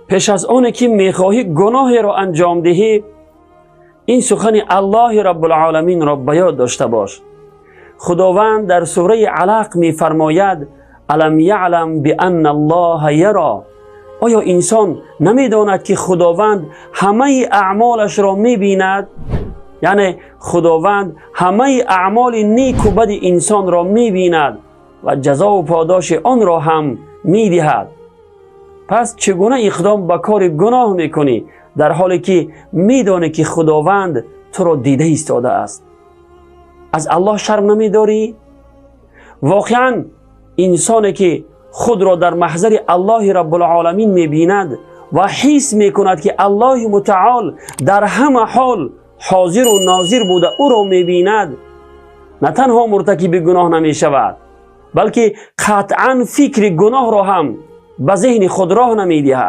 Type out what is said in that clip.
Пеш аз оне ки мехоҳӣ гуноҳеро анҷом диҳӣ, ин сухани Аллоҳи Раббулъоламинро ба ёд дошта бош. Худованд дар сураи Алақ мефармояд: «Алам яълам бианна Аллоҳа яро». Оё инсон намедонад, ки Худованд ҳамаи аъмолашро мебинад? Яъне Худованд ҳамаи аъмоли неку бади инсонро мебинад ва ҷазову подоши онро ҳам медиҳад. Пас чӣ гуна иқдом ба кори гуноҳ мекунӣ, дар ҳоле ки медонӣ, ки Худованд туро дида истодааст? Аз Аллоҳ шарм намедорӣ? Воқеан, инсоне ки худро дар маҳзари Аллоҳи Раббулъоламин мебинад ва ҳис мекунад, ки Аллоҳи Мутаол дар ҳама ҳол ҳозиру нозир буда ӯро мебинад, на танҳо муртакиби гуноҳ намешавад, балки қатъан фикри гуноҳро ҳам ба зеҳни худ роҳ намедиҳад.